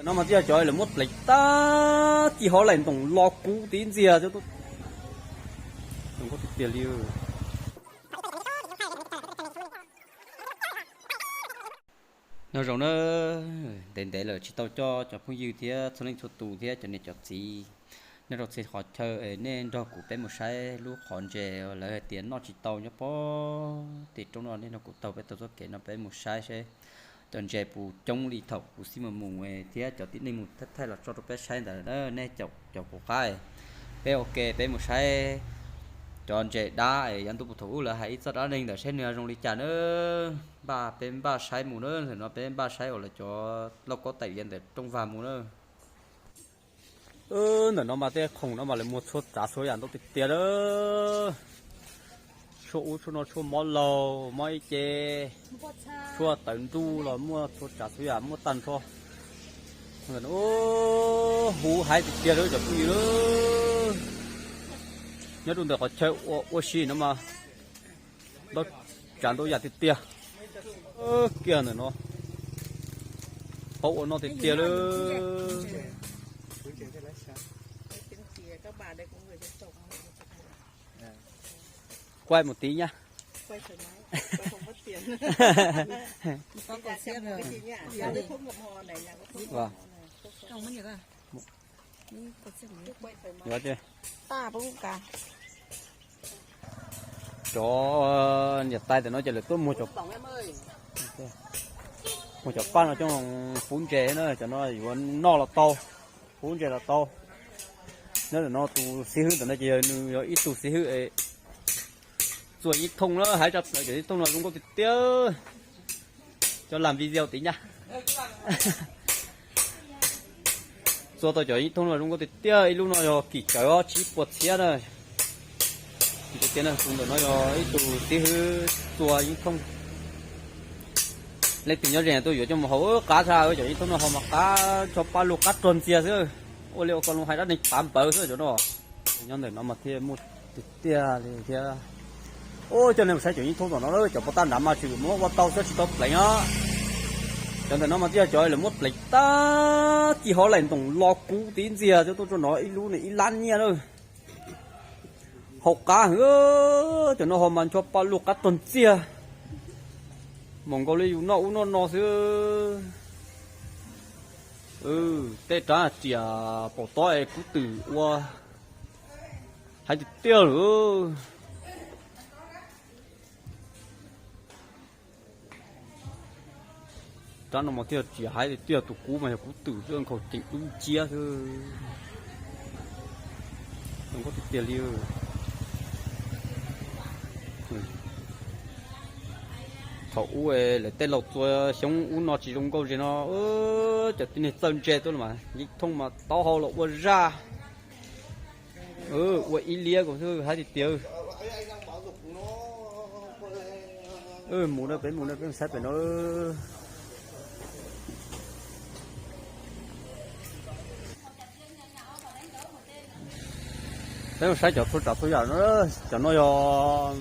No mas twb yog cov lawv muab pleev tag kis hov laim ntoos los kub tib ntxiag. Tiag li. Nyob zoo na, ntev ntev lawm tsis tau coj cov phooj ywg thiab txhua leej txhua tus thiab cov niam cov txiv nyob rau txhia qhov chaw es nej nrog kuv peb mus saib lub qhov ntses lawv hais tias noj tsis tau nyob pem tim roob no, nej nrog kuv taug peb taug txoj kev no peb mus saib seb cov ntses puas coob li thaum kuv xib mus mus thiab cov tib neeg mus thaij thaij los tso rau peb saib ntawd na. Nej caum kuv qab, peb ua ke peb mus saib cov ntses dab es yav ntuj puag thaum ub lawv hais ib txoj dab neeg ntawd seb nws zoo li cas na. Npaj peb npaj saib mus na, ntawm no peb npaj saib uas lawv cov lauj kaub tais yav ntawm rooj vag mus na. Ntawm no mas tej khoom no mas lawv muag txhua tsav txhua yam ntau tiag tiag na. Tshuaj ub tshuaj no, tshuaj mob laug mob ib ce, tshuaj tawv nruj los muaj txhua tsav txhua yam muaj tag nrho. Huv haiv tiag tiag lawm cov phooj ywg. Nyob rau ntawm qhov chaw ua ua si no mas ntau tsav ntau yam tiag tiag. Kiag ntawm no, qhov ua no tiag tiag lawm. Quay một tí nhá. Cov niam tais ntawm no ces lawv tuaj muag cov, muag cov paj no coj pub ntses na, cov no yuav noj los tau, pub ntses los tau. Nyob ntawm no tus xib hwb ntawm no ces yog nws yog ib tug xib hwb txua yeeb thooj na, hais tso cov yeeb thooj no zoo nkauj tiag tiag. Cov lam video tid ncaj. Txua tau cov yeeb thooj no zoo nkauj tiag tiag, ib lub no yog kim cawv ob tsib puas txhiab na. Tiag tiag na, tus ntawm no yog ib tug xib hwb txua yeeb thooj. Leej twg nyob ze tuaj yuav coj mus haus qab tshaj, cov yeeb thooj no haus mas qab tso paj lug qab rog ntxiag xwb. Ua li ua ko loo hais dab neeg pav npawv xwb cov no. Nyob ntawm no mas thiaj muaj tiag tiag li thiab. Ua coj nej mus saib cov yeeb thooj tom no, cov pov tag nrad mas tseem muab ua tau xwb tsis tau pleev os. Cov ntawm no mas twb yog cov lawv muab pleev tag kis hov laim ntoos los kub tib ntxiag, coj tuaj tso no ib lub ne ib lab nyiaj na. Haus qab heev, cov no haus mas ncho paj lug qab rog ntxiag. Maum nkaus li yus noj ub noj no xwb. Tej rab riam pom tob es kub twm ua haiv tiag tiag lawm. Rab no mas thiaj riam haiv tiag tiag, tus kub mas yog kub twm xwb, nkhaus ceev dub nciab xwb. Zoo nkauj tiag tiag li. Thaum ub lawv tej laus txua xyoob ub no tsis zoo nkauj ze no, cov tib neeg txawj ntse tuaj mas yeeb thooj mas taub hau los ua zaj. Ua ib liab kuv xwb haiv tiag tiag. Mus na, peb mus na, peb mus saib pem no. Peb mus saib cov txhua tsav txhua yam no, cov no yog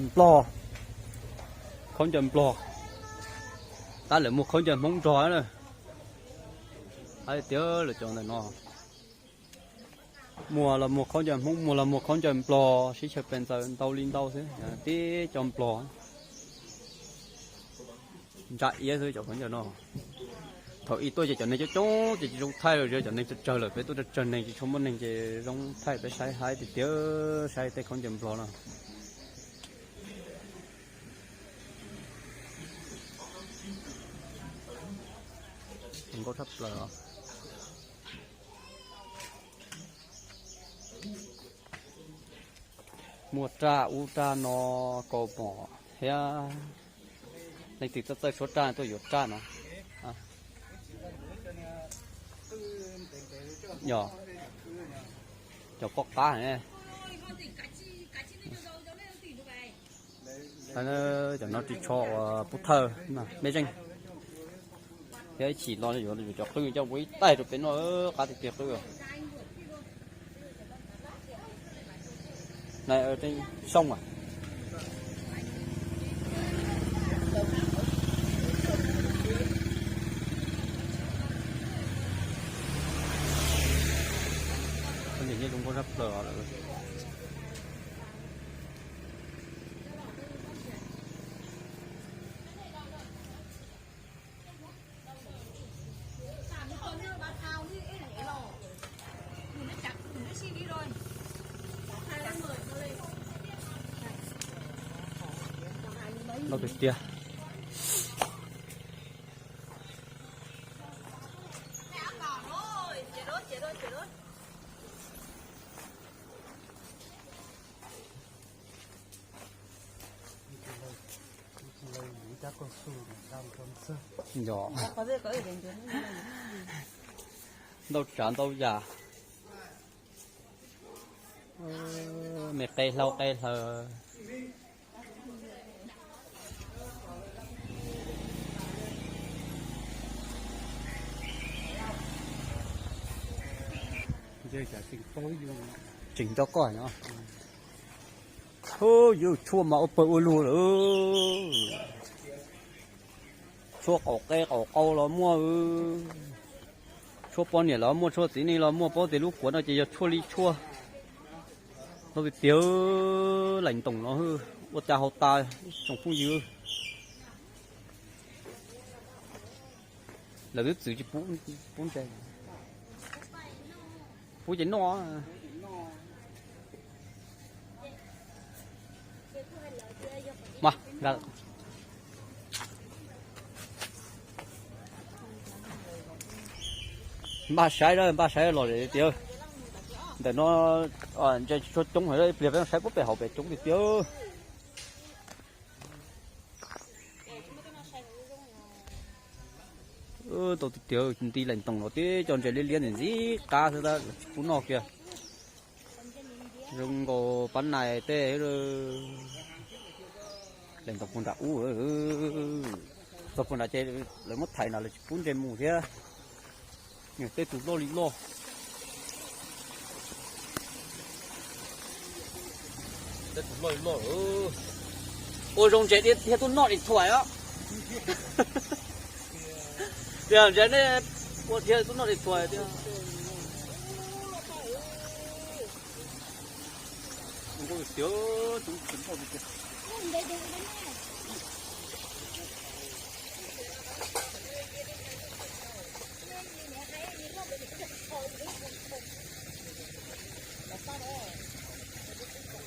nplog, khaub ncaws nplog. Tab lawv muag khaub ncaws Hmoob nrog na. Hais tias lawv cov ntawm no muag los muag khaub ncaws Hmoob, muag los muag khaub ncaws nplog, sib chaw pes ntxaws ntau li ntau xwb, tib co nplog. Ntsa iab xwb cov khaub ncaws no. Thaum ub tuaj ces cov neeg coob coob ces tsis zoo thaij lawm, cov neeg tsawg tsawg lawm, peb tuaj tsawg tsawg neeg tsis tshua muaj neeg ces zoo thaij peb saib haiv tiag tiag, saib tej khaub ncaws nplog no. Zoo nkauj tshaj plaws os. Muaj raj ub raj no, kaus mom thiab. Leej twg txawj txawj suab raj tuaj yuav raj no. Yog cov poj qab ne. Cov no ris tsho uas pub thawj mej zeej. Thiab ib chim no yuav cov qwj coj ua ib taig rau peb noj, qab tiag tiag qwj. Sooj a. Muaj zaj plaws lawm. Loj tiag tiag. Yog ntau tsav ntau yam, me qe hlau qe hlaws. Tseem nco koj no. Hu, yus tshuaj mas ua pawg ua lug lawm. Tshuaj qaum qe qaum qau los muaj, tshuaj poj niam los muaj, tshuaj txiv neej los muaj, paub tias lub quav no ces yog tshuaj li tshuaj. Loj tiag tiag, lees ntoos no ua cas haus tas, tsoom phooj ywg. Lawv twb txwv tsis pub ntse, pub ces noj. Npaj saib, npaj saib los tiag. Ntawm no ntses tsis tshua coob heev, ib pliag peb saib puag pem hauv pem coob tiag tiag. Tau tiag tiag, nti lees ntoos los tib co ntses liab liab ntxim ntxim qab xwb tab lawv tsis pub noj kiag. Zoo nkaus pab nais tej lees ntoos puag nram ub. Txog puag nrad ces lawv muab thaiv no lawv tsis pub ntses mus thiab. Tej tus loj li loj. Tej tus loj li loj. Ua zoo ntses thiab tuaj noj điện thoại os. Tiag, ntses nej ua thiab tuaj noj điện thoại tiag.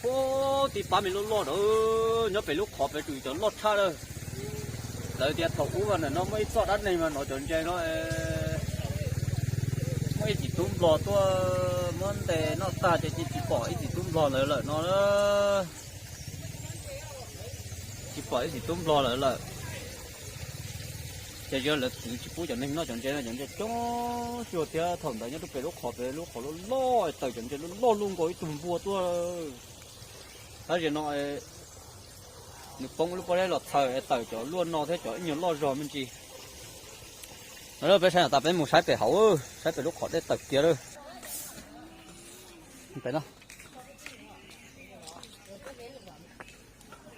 Ub, tib pab me loj loj ntawd nyob pem lub qhov pem tsum cov loj tshaj lawm. Lawv tias thaum ub ntawm no muaj ib txoj dab neeg mas no cov ntses no muaj ib txiv tub nplog tuaj muab ntes noj tag ces tsis pom ib txiv tub nplog lawv lawm no. Tsis pom ib txiv tub nplog lawv lawm. Ces yog lawv txwv tsis pub cov neeg noj cov ntses no, cov ntses coob cuag thiab. Thaum ntawd nyob rau pem lub qhov pem lub qhov loj loj tawm cov ntses loj loj luaj nkaus ib tug npua tuaj. Tab sis no nws poob lub pob zeb los txhaws tawm cov luaj no thiab cov ib nyuag loj zog me ntsis. No peb saib no tas peb mus saib pem hauv, saib pem lub qhov dej tawm kiag lawm. Pem no,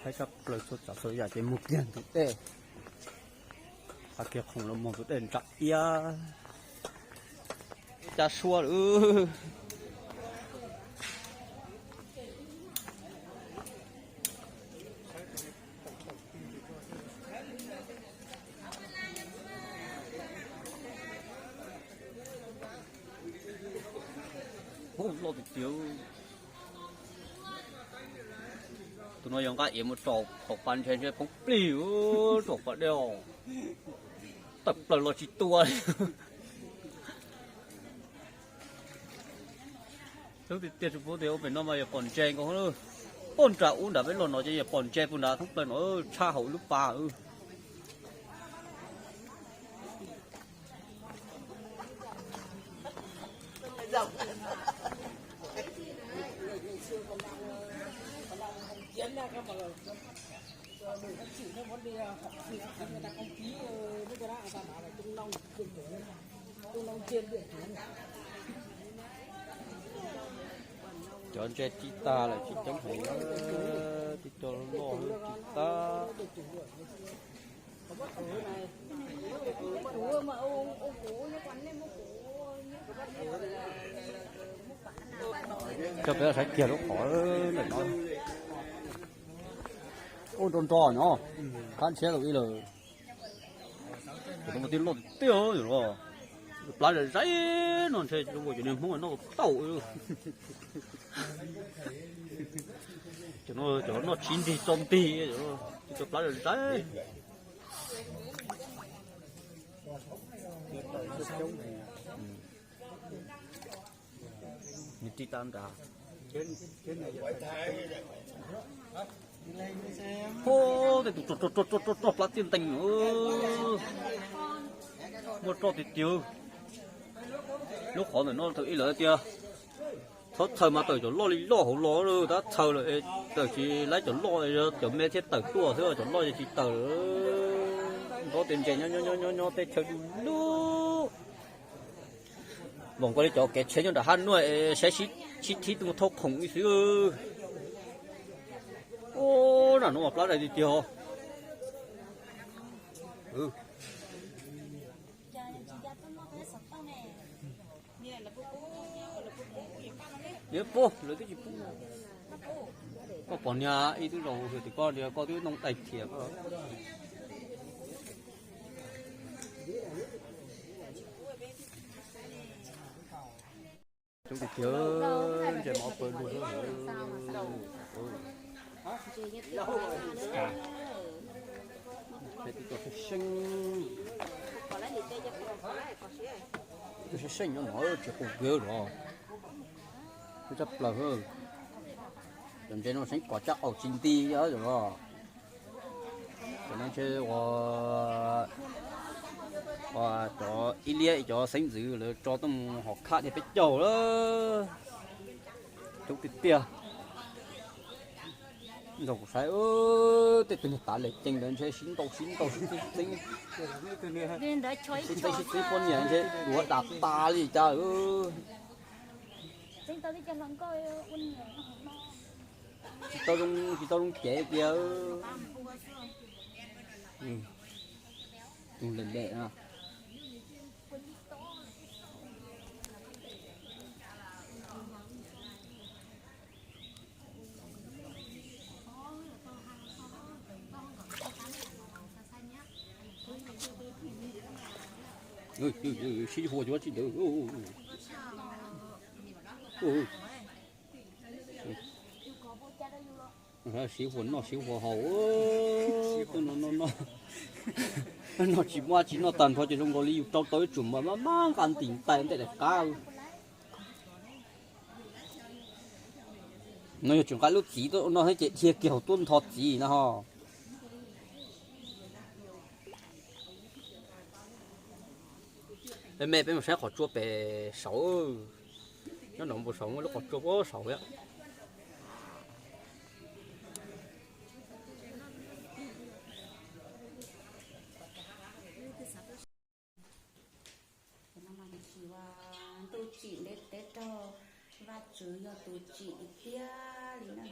saib tshaj plaws txhua tsav txhua yam ces mus kiag ntug dej. Qhov kiag khoom los mus ntug dej ntsa iab. Cab suab lawm. Ub, loj tiag tiag. Tus no yog nqa iav mus tso hauv pas ntses ntshe poob plig, tso pas dej os. Tawm plaws los tsis tua li. Thoob tiag tiag tsis pub tias ua pem no mas yog pom ntses nkaus. Puag nram ub nram peb los no ces yog pom ntses puag nrad thoob plaws no, tshaj hauv lub pas. Cov ntses tib tag lawm, tsis coob heev, tib co loj tib tag. Coj peb los saib kiag lub qhov ntawm no. Ub, nro nro no, qab ntshiab tau ib lawm. Cov no mas tij loj tiag tiag os. Plab zais zais no ntshe zoo nkaus cov niag Hmoob noj tau. Cov no cov noj tsis ntig txo ntig, cov plab zais zais. Nws ris tau nrad. Pog, tej tus rog rog rog rog rog plab tiaj nteeg, muaj roj tiag tiag. Lub qhov ntawm no thaum ub lawv tias txhob txhaws mas tawm cov loj li loj hauv los, tab txhaws lawm tawm tsis laib cov loj, cov me thiaj tawm tuaj xwb, cov loj tsis tawm. Nrov tias ntses nyob nyob nyob nyob tej chaw du lug. Vam nkaus li cov kev tsheb nyob nram hab nuaj, saib sib thib tus thauj khoom li xwb. Ub, nram no mas plab dais tiag tiag. Niam pog, lawv twb tsis pub. Koj pom niag ib tug zaum hais tias koj, koj twb noj dais thiab koj. Coob tiag tiag, ntses mov pawg lug. Ntses tib co seeb seeb. Tib co seeb seeb nyob no tsis qus kiag los. Tshaj plaws. Cov ntses no seev kom tsaj qaum tsis nti os. Cov no ntshe ua, ua cov ib liab cov xeeb ntxwv lawv tso tuaj mus hauv khab dhia peb caug lawm. Coob tiag tiag. Nrog kuv saib, tej tug niag tav lem ceev ntawd ntshe sib ntaus sib ntaus sib txeeb, sib txeeb sib txeeb poj niam ntshe duav dam tas li cas. Tsis tau zoo, tsis tau zoo cev tiag. Tus lem lem no. Sib huas cuav tsis ntawd. Sib huas noj sib huas haus, no no no, noj tsis muaj tsis noj tag nrho ces zoo nkaus li yus rau tau ib tsum mas maj maj nqa ntim ntais ntej daim qab. No yog tseem nqa lub txiv tuaj no thiab ces dhia kiag hauv tuaj ntho txiv no ho. Me peb mus saib qhov tsua pem saud. Nyob nram npoo saud muaj lub qhov tsua puag saud thiab. Ntuj tsim ntev teb raug, Vajtswv yog tus tsim tiag tiag li na.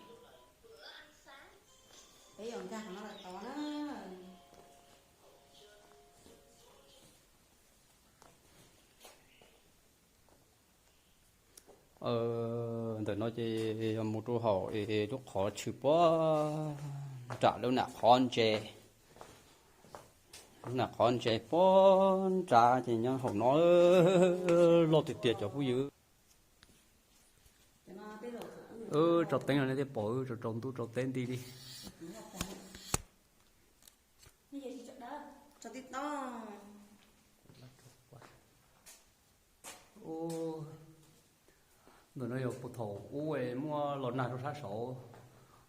Peb yuav nkag qhov no los tod na. Ntawm no ces yog mus rau hauv es lub qhov tshwm puag nram lub nam qhov ntses. Lub nam qhov ntses puag nrad ces nyob hauv no loj tiag tiag cov phooj ywg. Tso teeb no nej thiaj pom, tsaus ntuj tsaus teb nti li. Ntawm no yog puag thaum ub muaj los nag rau sab saud,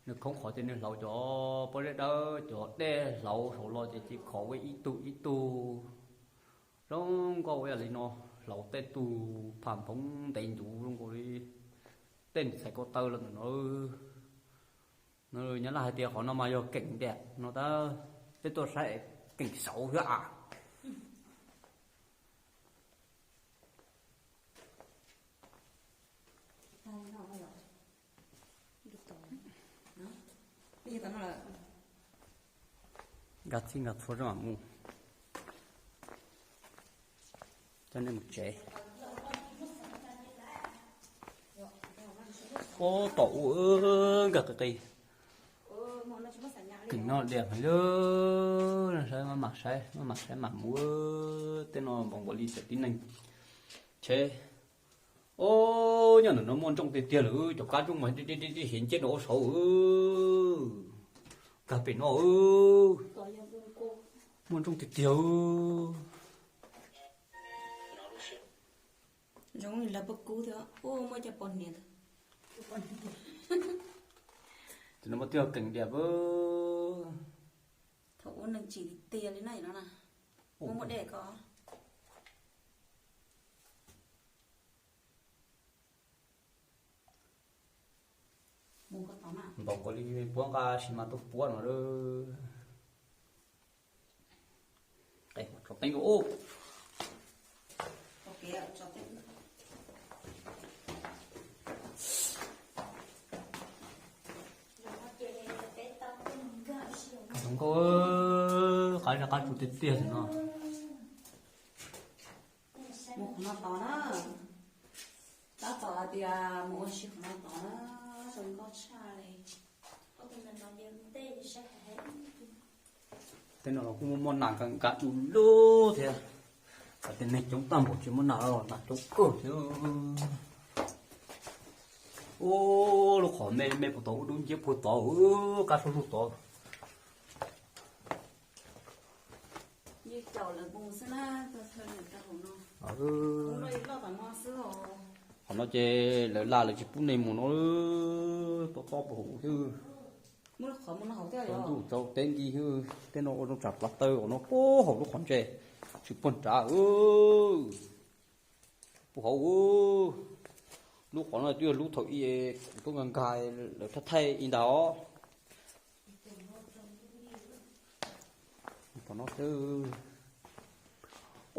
nws khoob qhov ces nws hlauv cov pob zeb dawb cov dej hlauv saud los ces cia khov ua ib tug ib tug zoo nkauj ua li no, hlauv tej tug pham nphoov ntev ncuv zoo nkaus li tej niag txhais ko taw los ntawm no. Nyob Laj hais tias qhov no mas yog keem ntiam no tab, peb tuaj saib keem saud thiab as. Nkag txhij nkag txhua mam mus, coj nej mus tsev. Pob tom ub nkag qis qis. Kws no diam heev li. Saib maj mam saib, maj mam saib mam mus. Tej no npaum nkaus li cov tib neeg tsheb. Ob, nyob ntawm no muaj ntsooj tiag tiag lawm, cov kab ntsooj mas dib dib dib dib hiav nciab rau ub saud. Nkag pem no. Muaj ntsooj tiag tiag. Zoo li lawv pab kub thiab, muaj cov pos hniav ntawd. Tus no muaj twb kees diam. Thaum ub neeg tsis tiag li na, no na. Muaj muaj dej ko. Npaum nkaus li puab nqa sis mas tuaj puab no. Tso teeb rau ub. Zoo nkauj, qab zaj qab tsuag tiag tiag no. Mus qhov no tod na. Tab tom hais tias mus ua si qhov no tod na, zoo nkauj tshaj li. Tej no los kuj muaj muaj nas nkag nkag du lug thiab. Cov tib neeg coob tag npaum tsis muaj nas los nas coob kawg thiab. Ub, lub qhov me me puag tod ub dub nciab puag tod, kab sab lug tod. Qhov no ces lawv la lawv tsis pub neeg mus no, tob tob puag hauv xwb. Tsaus ntuj tsaus teb nti xwb. Tej no ua zoo tsam plav taw os, no puag hauv lub qhov ntses, tsis puag nrad. Puag hauv, lub qhov no twb yog lub thaum ub kuv tuaj nkag nkag lawv thaij thaij ib ntag os.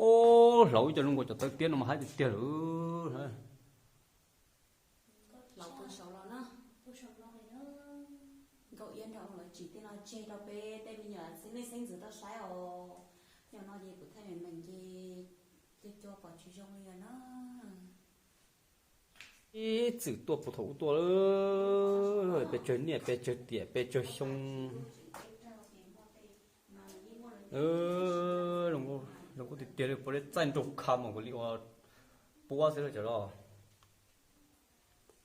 Ob, hlauv ib co zoo nkaus cov tawv tiab no mas haib tiag tiag lawm. Hlauv puag saud los na. Nkauj Iab nrog lawv tsim tej no tseg rau peb tej me nyuam xeeb leej xeeb ntxwv tau saib os. Yog no ces kuv thaij meem meem ces cua cua pom tsis zoo li na. Ib txwm tuaj puag thaum ub tuaj, pes tsawg niaj pes tsawg tiam pes tsawg xyoo. Zoo nkauj tiag tiag li, puav leej txaij nraug kha mus nkaus li ua puab xwb cov los.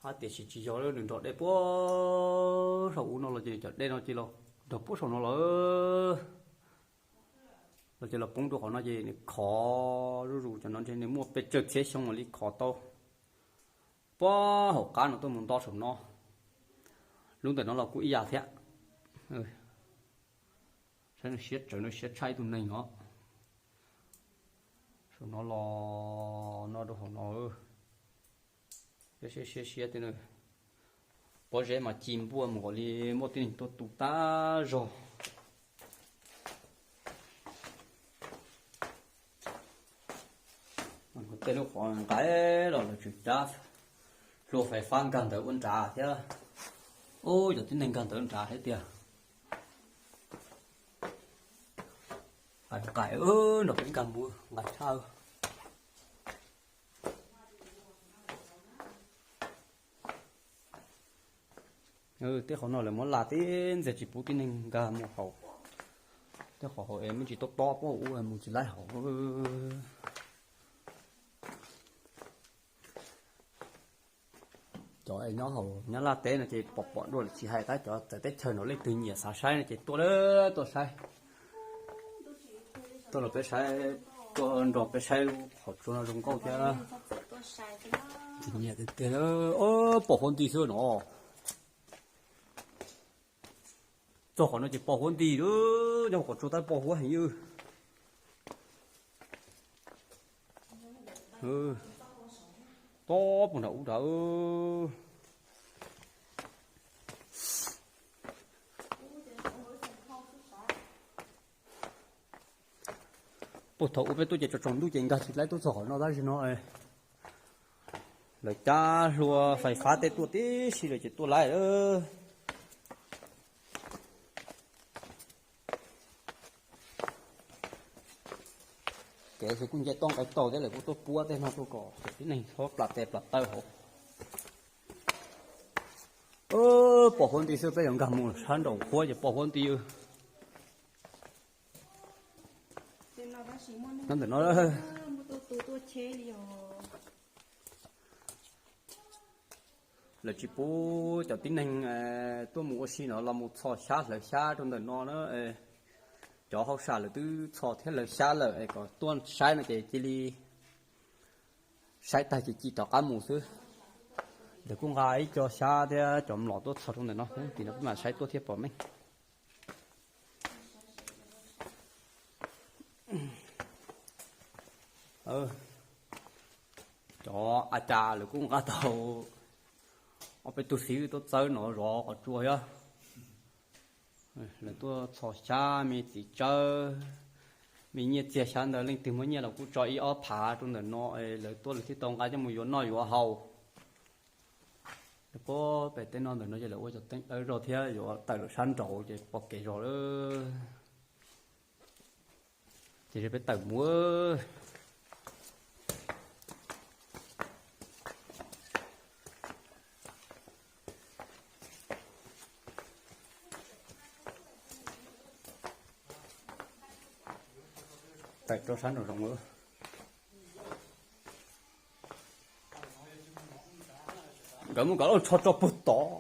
Hab tiam sis tsis yog, nws nrog dej puag saum ub no los ces cov dej no ces los nrog puag saum no lawm. Los ces los poob rau qhov no ces nws khov zuj zus, cov no ntshe nws muaj pes tsawg txhiab xyoo mam li khov tau. Puag hauv qab no tuaj mus nto saum no. Lub ntawm no los kuj ib yam thiab. Saib nws siab tsawv, nws siab tshaj ib tug neeg os. Saum no los no rau hauv no. Siab siab siab tiag na. Pob zeb mas ci npuaj mus nkaus li muaj tib neeg tuaj tu tag zog. Tej lub qhov nqa los lawv tseem cab hlua fais fab nkag ntawd ua nrad thiab. Ub, cov tib neeg nkag ntawd nrad thiab tiag. Nqa nqa nrog peb nkag mus nqa tshaj. Tej qhov no lawv muab la tib ntxiag tsis pub tib neeg nkag mus hauv. Tej qhov hauv es muaj tsis tob tob puab ua mus tsis laib hauv. Cov es nyob hauv Nyab Laj teb no ces pom pom dua lawm tsis hais, tab cov txawv teb chaws no leej twg nyiam xav saib no ces tuaj lawm tuaj saib. Tuaj los peb saib, tuaj nrog peb saib lub qhov tsua no zoo nkauj thiab. Nyiam tiag tiag, pom huab nti xwb no. Txog qhov no ces pom huab nti lawm, nyob qhov tsua tab pom huab heev. Tob puag nram ub nrad. Puag thaum ub peb tuaj ces tsaus tsaus ntuj ces nkag tsis laib tuaj txog qhov no tab sis no lawv cab hlua fais fab tej tuaj tib si lawm ces tuaj laib lawm. Kev xwb kuj nce toj nqaij taug thiab lawv kuj tuaj puab tej no tuaj kom tib neeg txhob plam tes plam taw hauv. Pom huab nti xwb, peb yuav nkag mus sab nraum huab ces pom huab nti. Nyob ntawm no, lawv tsis pub cov tib neeg tuaj mus ua si no los mus txhos xyab hlawv xyab rau ntawm no na. Cov hauj sam lawv twb txhos thiab hlawv xyab lawm es kom tuaj saib no ces cia li saib tag ces cia li rov qab mus xwb. Lawv kuj nqa ib co xyab thiab cov mlom tuaj txhos rau ntawm no, tim no peb mam saib tuaj thiaj pom meej. Cov a cas lawv kuj nqa tau ob peb tug xib hwb tuaj txawb no zov qhov tsua thiab. Lawv tuaj txhos xyab me txiv tsawb, me nyiaj txiag xyab ntawd leej twg muaj nyiaj los kuj tso ib ob phav rau ntawm no, lawv tuaj lawv thiaj tau nqa coj mus yuav noj yuav haus. Puag pem tej no ntawm no ces lawv ua cov teeb dawb zog thiab yuav tawm lawm sab nraud ces pom kev zog lawm. Ces peb tawm mus. Tawm rau sab nraum zoov lawm. Nkawd muab nkawd lub tsho tso puag tod.